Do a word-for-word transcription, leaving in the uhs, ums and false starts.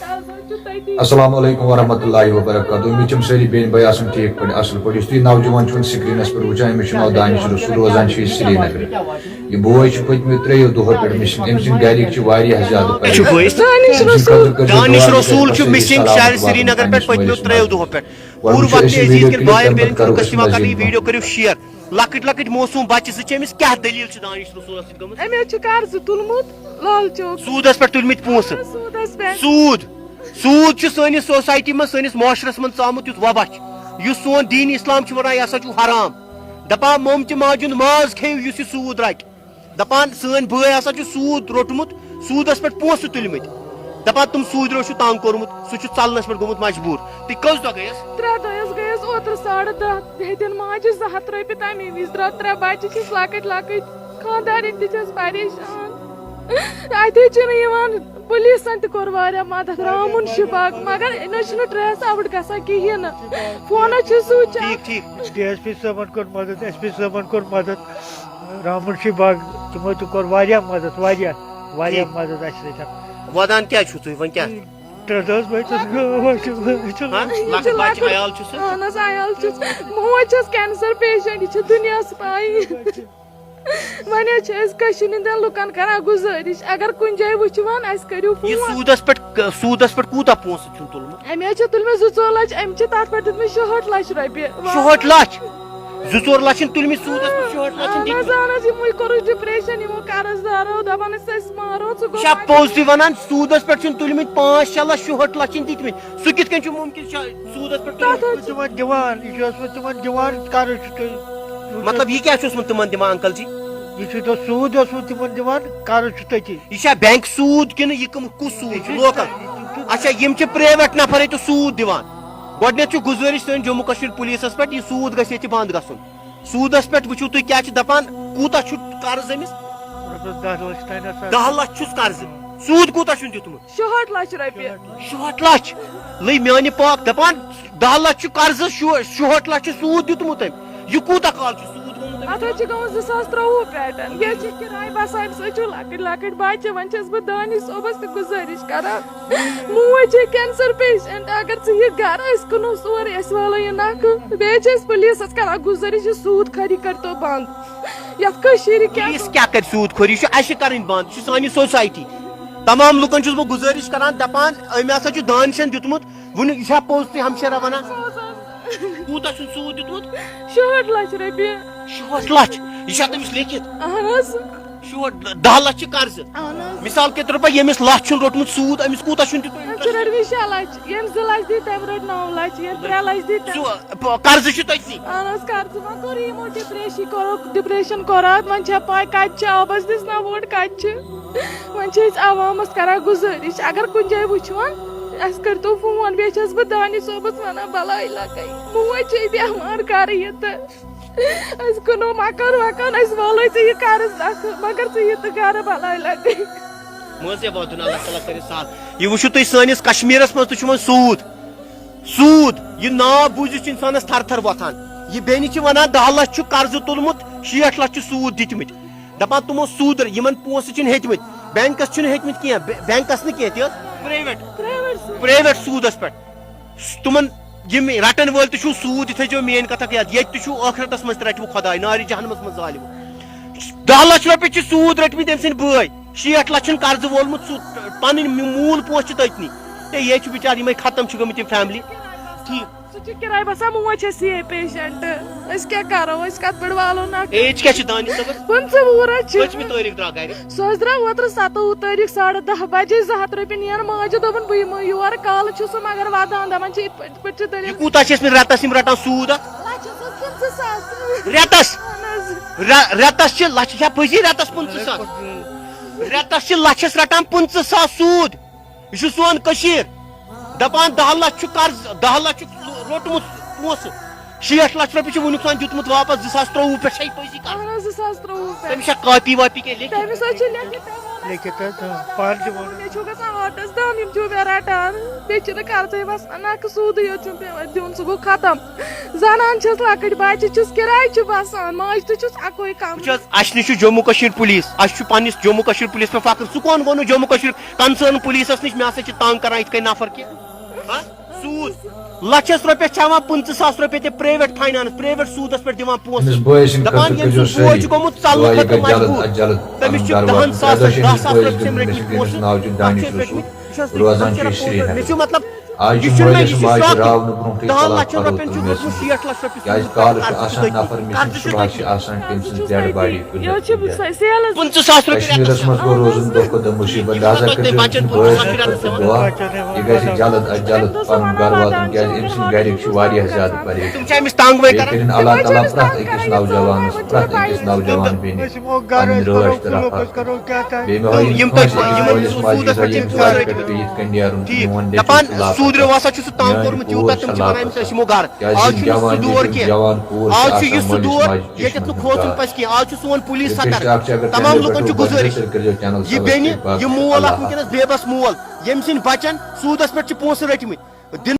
السلام علیکم ورحمۃ اللہ وبرکاتہ۔ امید چھم سٲری بیٚنہِ بٲے آسن ٹھیٖک پٲٹھۍ، اصل پٲٹھۍ۔ یُس تُہۍ نوجوان چھُو سکرینس پٮ۪ٹھ وٕچھان، أمِس چھُ ناو دانش رسول، روزان چھُ یہِ سرینگرٕ۔ یہِ بوے چھُ پٔتمیو ترٛیٚیو دۄہو پٮ۪ٹھ مِسنگ۔ أمۍ سٕنٛدۍ گرِکۍ چھِ واریاہ زیادٕ پریشان۔ أمۍ سٕنٛدِ خٲطرٕ کٔرۍزیو دانش دُعا، رسول أمِس چھُ گژھِ مِسنگ سلامت شہر واتُن سرینگر پننِس پٮ۪ٹھ مٲلِس پٔتمیو ماجہِ۔ ترٛیٚیو دۄہو پٮ۪ٹھ۔ وۄنۍ وٕچھو أسۍ یہِ ویٖڈیو کِلِپ تَمہِ پَتہٕ کَرو أسۍ مَزیٖد کَتھ۔ ویٖڈیو کٔرِو شِیر۔ لۄکٕٹۍ لۄکٕٹۍ معصوٗم بَچہٕ زٕ چھِ أمِس، کیٛاہ دٔلیٖل چھِ دانِش رسوٗلَس سۭتۍ گٔمٕژ؟ أمۍ حظ چھُ قرضہٕ تُلمُت لال چوک۔ سوٗدَس پٮ۪ٹھ تُلمٕتۍ پونٛسہٕ۔ سوٗدَس پٮ۪ٹھ۔ سوٗد۔ سوٗد چھُ سٲنِس سوسایٹی منٛز، سٲنِس معاشرَس منٛز ژامُت یُتھ وَبا چھُ۔ یُس سون دیٖن اِسلام چھُ وَنان، یہِ ہسا چھُ حرام۔ دَپان، موٚم تہِ ماجہِ ہُنٛد ماز کھیٚیِو یُس یہِ سوٗد رَٹہِ۔ دَپان، سٲنۍ بٲے ہسا چھُ سوٗد روٚٹمُت، سوٗدَس پٮ۪ٹھ پونٛسہٕ تُلمٕتۍ۔ دَپان، تِم سوٗدرو چھُ تنٛگ کوٚرمُت، سُہ چھُ ژَلنَس پٮ۪ٹھ گوٚمُت مجبوٗر۔ تُہۍ کٔژ دۄہ گٔیَس؟ ترٛےٚ دۄہ حظ گٔیَس، اوترٕ ساڑٕ دَہ ہیٚتِن ماجہِ زٕ ہَتھ رۄپیہِ، تَمی وِزِ درٛاو ترٛےٚ بَچہِ چھِس لۄکٕٹۍ لۄکٕٹۍ، خانٛدارِنۍ تہِ چھَس پریشان۔ اَتہِ حظ چھِنہٕ یِوان، پُلیٖسَن تہِ کوٚر واریاہ مَدَد، رامُن شِباک، مگر نہ چھُنہٕ ٹریس آوُٹ گژھان کِہیٖنۍ نہٕ، فونَس چھِ سُچ آف۔ ٹھیٖک، ٹھیٖک۔ ڈی ایس پی صٲبَن کوٚر مَدَد، ایس پی صٲبَن کوٚر مَدَد۔ رامُن شِباک، تِمو تہِ کوٚر واریاہ مَدَد، واریاہ، واریاہ ٹھیٖک۔ مَدَد اَسہِ سۭتۍ۔ وَدان کیٛاہ چھُو تُہۍ وۄنۍ کیٛاہ؟ ترٛےٚ دۄہ حظ وٲتۍ أسۍ گٲو، وۄنۍ چھِ، وۄنۍ چھِ ہاں؟ لۄکٕٹۍ بَچہٕ عیال چھُ سُہ؟ اہن حظ، عیال چھُس۔ موج چھَس کینسر پیشنٹ، یہِ چھِ دُنیاہَس پَے۔ وۄنۍ حظ چھِ أسۍ کٔشیٖرِ ہِنٛدٮ۪ن لُکَن کَران گُزٲرِش، اگر کُنہِ جایہِ وٕچھِوان، اَسہِ کٔرِو یہِ فون۔ سوٗدَس پٮ۪ٹھ، سوٗدَس پٮ۪ٹھ کوٗتاہ پونٛسہٕ چھُن تُلمُت؟ أمۍ حظ چھِ تُلمٕتۍ زٕ ژور لَچھ، أمۍ چھِ تَتھ پٮ۪ٹھ دیُتمٕتۍ شُہٲٹھ لَچھ رۄپیہِ۔ شُہٲٹھ لَچھ؟ زٕ ژور لَچھ چھِن تُلمٕتۍ سوٗدَس پٮ۪ٹھ، شُہٲٹھ لَچھ چھِن اہن حظ، دِتمٕتۍ۔ اہن حظ، یِموٕے کوٚرُس ڈِپریشن، یِمو قرض دارو، دَپان ٲسۍ أسۍ مارو، ژٕ گوٚو یہِ چھا پوٚز تُہۍ وَنان، سوٗدَس پٮ۪ٹھ چھِن تُلمٕتۍ پانٛژھ شےٚ لَچھ، شُہٲٹھ لَچھ چھِن دِتمٕتۍ؟ سُہ کِتھ کٔنۍ چھُ مُمکِن؟ چھا سوٗدَس پٮ۪ٹھ تُلمٕتۍ؟ تَتھ حظ چھِ تِمن دِوان، یہِ چھُ اوسمُت تِمن دِوان، قرض چھُ تُہۍ۔ مطلب، یہِ کیٛاہ چھُ اوسمُت تِمن دِوان، انکل جی؟ یہِ چھُ تۄہہِ سوٗد اوسمُت تِمن دِوان، قرض چھُ تٔتی۔ یہِ چھا بینک سوٗد کِنہٕ یہِ کٕم، کُس سوٗد چھُ؟ لوکل۔ اچھا، یِم چھِ پرٛیویٹ نفر ییٚتہِ سوٗد دِوان۔ گۄڈٕنٮ۪تھ چھُ گُزٲرِش سٲنۍ جموں کشمیٖر پُلیٖسَس پٮ۪ٹھ، یہِ سوٗد گژھِ ییٚتہِ بنٛد گژھُن۔ سوٗدَس پٮ۪ٹھ وٕچھِو تُہۍ کیٛاہ چھِ دَپان، کوٗتاہ چھُ قرض أمِس؟ رۄپیَس دَہ لَچھ تانۍ آسان۔ دَہ لَچھ چھُس قرضہٕ۔ سوٗد کوٗتاہ چھُن دیُتمُت؟ شُہٲٹھ لَچھ رۄپیہِ۔ شُہٲٹھ لَچھ۔ لٔے میٛانہِ پاک دَپان، دَہ لَچھ چھُ قرضہٕ، شُہ-، شُہٲٹھ لَچھ چھُ سوٗد دیُتمُت أمۍ۔ یہِ کوٗتاہ کال چھُ سوٗد گوٚمُت أمِس؟ اَتھ حظ چھِ گوٚمُت زٕ ساس ترٛۆوُہ پٮ۪ٹھ۔ یہِ حظ چھِ کِراے بَسان، أمِس حظ چھِ لۄکٕٹۍ لۄکٕٹۍ بَچہِ۔ وۄنۍ چھَس بہٕ دانِش صٲبَس تہِ گُزٲرِش کَران، موج چھے کینسر پیشنٹ، اگر ژٕ یہِ گرٕ أسۍ کٕنو سورُے، أسۍ والو یہِ نکھٕ۔ بیٚیہِ چھِ أسۍ پُلیٖسَس کران گُزٲرِش، یہِ سوٗد خٲری کٔرۍتو بنٛد۔ یَتھ کٔشیٖرِ کیٛاہ پُلیٖس کیٛاہ کرِ سوٗد خٲری؟ یہِ چھُ اَسہِ کرٕنۍ بنٛد، یہِ چھِ سانہِ سوسایٹی۔ تمام لُکن چھُس بہٕ گُزٲرِش کران، دَپان، أمۍ ہسا چھُ دانِشن دیُتمُت۔ وٕنہِ یہِ چھا پوٚز تُہۍ ہمشیرا وَنان؟ کوٗتاہ چھُن سوٗد دیُتمُت؟ شُہٲٹھ لَچھ رۄپیہِ۔ شُہٲٹھ لَچھ؟ یہِ چھا تٔمِس لیکھِتھ؟ اَہَن حظ۔ شُہٲٹھ، دَہ لَچھ چھِ قرضہٕ۔ اَہَن حظ۔ مثال کے طور پر ییٚمِس لَچھ چھُن روٚٹمُت سوٗد، أمِس کوٗتاہ چھُن دیُتمُت أمۍ چھُ interest؟ رٔٹمٕتۍ شےٚ لَچھ، ییٚمۍ زٕ لَچھ دِتۍ، تٔمۍ رٔٹۍ نَو لَچھ، ییٚمۍ ترٛےٚ لَچھ دِتۍ، تٔمۍ سُہ، پ-، قرضہٕ چھُ تٔتھی۔ اَہَن حظ، قرضہٕ وۄنۍ کوٚر یِمو ڈِپریشی کوٚرُکھ، ڈِپریشن کوٚر اَتھ، وۄنۍ چھےٚ پَے کَتہِ چھِ آبَس دِژ نہ ووٹ کَتہِ چھِ۔ وۄنۍ چھِ أسۍ عوامَس کران گُزٲرِش، اگر کُنہِ جایہِ وٕچھون، اَسہِ کٔرۍتو فون۔ بیٚیہِ چھَس بہٕ دانِش صٲبَس وَنان، بَلاے لَگے، موج چھے بٮ۪مار، کَرٕ یہِ تہٕ أسۍ کٕنو مکان وکان، أسۍ والو ژےٚ یہِ قرض نکھٕ، مگر ژٕ یہِ تہٕ گرٕ بلاے لگے۔ مٲنٛزے واتُن، اللہ تعالیٰ کٔرِتھ سہل۔ یہِ وٕچھِو تُہۍ سٲنِس کشمیٖرس منٛز تہِ چھُ وۄنۍ سوٗد۔ سوٗد، یہِ ناو بوٗزِتھ چھُ انسانس تھر تھر وۄتھان۔ یہِ بیٚنہِ چھِ ونان، دَہ لچھ چھُ قرضہٕ تُلمُت، شیٹھ لچھ چھِ سوٗد دِتمٕتۍ۔ دپان تِمو سوٗد، یِمن پونٛسہٕ چھِنہٕ ہیٚتمٕتۍ، بینکس چھِنہٕ ہیٚتمٕتۍ کینٛہہ، بے-، بینکس نہٕ کینٛہہ، تہِ حظ پرایویٹ، پرایویٹ سوٗد۔ پرایویٹ سوٗدس پٮ۪ٹھ۔ تِمن یِم رٹن وٲلۍ تہِ چھِو سوٗد، یہِ تھٲیزیو میٲنۍ کتھ اکھ یاد، ییٚتہِ تہِ چھُو ٲخرتس منٛز تہِ رٹِوٕ خداے نارِ جہنمس منٛز ظالمو۔ دَہ لچھ رۄپیہِ چھِ سوٗد رٔٹمٕتۍ أمۍ سٕنٛدۍ بٲے، شیٹھ لچھ چھِن قرضہٕ وولمُت، سُہ پنٕنۍ موٗل پونٛسہٕ چھِ تٔتنی۔ ہے، یے چھُ بِچار، یِمے ختم چھِ گٔمٕتۍ یِم فیملی۔ ٹھیٖک۔ سُہ چھُ کِراے بسان، موج چھےٚ سی اے پیشنٹ۔ أسۍ کیٛاہ کرو؟ أسۍ کتھ پٮ۪ٹھ والو نکھٕ؟ ایج کیٛاہ چھِ دانِش صٲبس؟ پٕنٛژٕہ وُہُر حظ چھِ۔ پٔتمہِ تٲریٖخ درٛاو گرِ۔ سُہ حظ درٛاو اوترٕ ستووُہ تٲریٖخ ساڑٕ دَہ بجے، زٕ ہتھ رۄپیہِ نِیَن ماجہِ، دوٚپُن بہٕ یِمہٕ یور، کالہٕ چھُ سُہ مگر ودان، دپان چھِ یِتھ پٲٹھۍ، یِتھ پٲٹھۍ چھِ دٔلیٖل۔ یہِ کوٗتاہ چھِ ٲسمٕتۍ رٮ۪تس یِم رٹان سوٗد اتھ؟ لچھس حظ پٕنٛژٕہ ساس۔ رٮ۪تس؟ اہن حظ۔ رٮ۪-، رٮ۪تس چھِ لچھ، چھا پٔزی رٮ۪تس پٕنٛژٕہ ساس؟ رٮ۪تس چھِ لچھس رٹان پٕنٛژٕہ ساس سوٗد۔ یہِ چھُ سون کٔشیٖر۔ دَپان دَہ لَچھ چھُ قرض، دَہ لَچھ چھُ روٚٹمُت پونٛسہٕ۔ شیٹھ لَچھ رۄپیہِ چھُ وٕنیُک تام دیُتمُت واپس زٕ ساس ترٛۆوُہ پٮ۪ٹھ، چھا یہِ پٔزی کَتھ؟ اہن حظ، زٕ ساس ترٛۆوُہ پٮ۪ٹھ۔ تٔمِس چھا کاپی واپی کینٛہہ لیکھِتھ؟ تٔمِس حظ چھِ لیکھِتھ، تٔمۍ لیکھِتھ حظ، اۭں، پانہٕ تہِ ووٚن۔ مےٚ چھُ گژھان ہارٹس ڈاوُن، یِم چھِو مےٚ رٹان، مےٚ چھُنہٕ قرضے وسان، نہ سوٗدٕے یوت چھُم پٮ۪وان دیُن، سُہ گوٚو ختم۔ زنان چھَس، لۄکٕٹۍ بچہِ چھِس، کِراے چھِ بسان، ماجہِ تہِ چھُس اَکُے کمرٕ۔ وٕچھ حظ، اَسہِ نِش چھُ جموں کشمیر پُلیٖس، اَسہِ چھُ پننِس جموں کشمیر پُلیٖس پٮ۪ٹھ فخر۔ سُہ کون گوٚو نہٕ جموں کشمیر کنسٲرن پُلیٖسس نِش، مےٚ ہسا چھِ تنگ کران یِتھ کٔنۍ نفر کینٛہہ؟ ہہ؟ سوٗد۔ لچھس رۄپیس چھِ ہٮ۪وان پٕنٛژٕہ ساس رۄپیہِ تہِ پرایویٹ فاینانس، پرایویٹ سوٗدس پٮ۪ٹھ دِوان پونٛسہٕ۔ أمِس بٲے سٕنٛدِ دپان خٲطرٕ ییٚمۍ کٔرۍزیو سُنٛد بوے سٲری چھُ گوٚمُت ژلنہٕ دُعا، یہِ خٲطرٕ گژھِ جلد مجبوٗر۔ از جلد تٔمِس پنُن چھُ گرٕ دَہَن واتُن۔ ساسَن، ترٛےٚ دۄہ چھِ دَہ أمِس ساس بٲیِس رۄپیہِ چھِ أمۍ گٔمٕتۍ، رٔٹمٕتۍ أمِس چھُ پونٛسہٕ۔ ناو چھُ اَتھ دانِش چھِ أسۍ رسول۔ وٕچھان، روزان چھِ أسۍ سرینگرٕ۔ مےٚ چھُ مطلب، آز چھُ یہِ چھُنہٕ مےٚ، مٲلِس یہِ چھُ ماجہِ شاکٕے۔ راونہٕ برونٛٹھٕے دَہَن طلاق لَچھَن پَرو رۄپیَن تہٕ چھُ مےٚ ووتمُت سۭتۍ۔ شیٹھ لَچھ رۄپیہِ کیٛازِ سوٗد کالہٕ چھُ قرضہٕ آسان سۭتۍ۔ نفر، مےٚ چھُ قرضہٕ شُبہٕ، آز چھِ سۭتۍ۔ آسان تٔمۍ سٕنٛز ڈیڈ باڈی کُلٮ۪ن ہٕنٛدۍ پٮ۪ٹھ۔ پٕنٛژٕہ ساس رۄپیہِ رٮ۪تَس کشمیٖرَس منٛز گوٚو روزُن دۄہ کھۄتہٕ دۄہ مُصیٖبت، لہذا کٔرۍزیو تٔمِس بٲیِس خٲطرٕ دُعا، یہِ گژھِ جلد از جلد پَنُن گرٕ واتُن، کیٛازِ أمۍ سٕنٛدۍ گرِکۍ چھِ واریاہ زیادٕ پریشان۔ تِم چھِ أمِس تنٛگ وَے بیٚیہِ کران۔ کٔرِنۍ اللہ تعالیٰ پرٛٮ۪تھ أکِس نوجوانَس، پرٛٮ۪تھ أکِس نوجوان بیٚنہِ أسۍ یِمو گرٕ پَنٕنۍ رٲچھ تہٕ رٲفت۔ بیٚیہِ مےٚ ہٲیِن یِم تۄہہِ کٲنٛسہِ أکِس یِمَن مٲلِس ماجہِ سوٗدَس پٮ۪ٹھ ہٲیِن یِم کٲنٛسہِ پٮ۪ٹھ پیٚیہِ یِتھ کٔنۍ نیرُن، ٹھیٖک۔ میون نیٚچوٗ دَپان چھُ لاپتہ۔ سوٗدرِ وَسا چھُ سُہ تنٛگ میٛٲنۍ کوٚرمُت کوٗر یوٗتاہ، تِم چھِ چھِ وَنان لاپتہ۔ أمِس أسۍ یِمو گرٕ۔ کیٛازِ آز یِم چھُنہٕ یہِ جوان سُہ دور نیٚچوٗ، کینٛہہ۔ جوان کوٗر آز چھِ چھِ آسان یہِ سُہ مٲلِس دور ماجہِ ییٚتٮ۪تھ نہٕ چشمَس کھوژُن گاش۔ پَزِ کینٛہہ۔ آز چھُ سون پُلیٖس request سترک۔ اَکھ چھِ، اگر تمام channel لُکَن پٮ۪ٹھ چھُ وٕنکیٚس گُزٲرِش، نظر کٔرۍزیو channel یہِ بیٚنہِ، subscribe۔ باقٕے یہِ مول اَکھ اللہ حافظ۔ وٕنکیٚنَس بے بَس مول، ییٚمۍ سٕنٛدۍ بَچَن سوٗدَس پٮ۪ٹھ چھِ پونٛسہٕ رٔٹمٕتۍ۔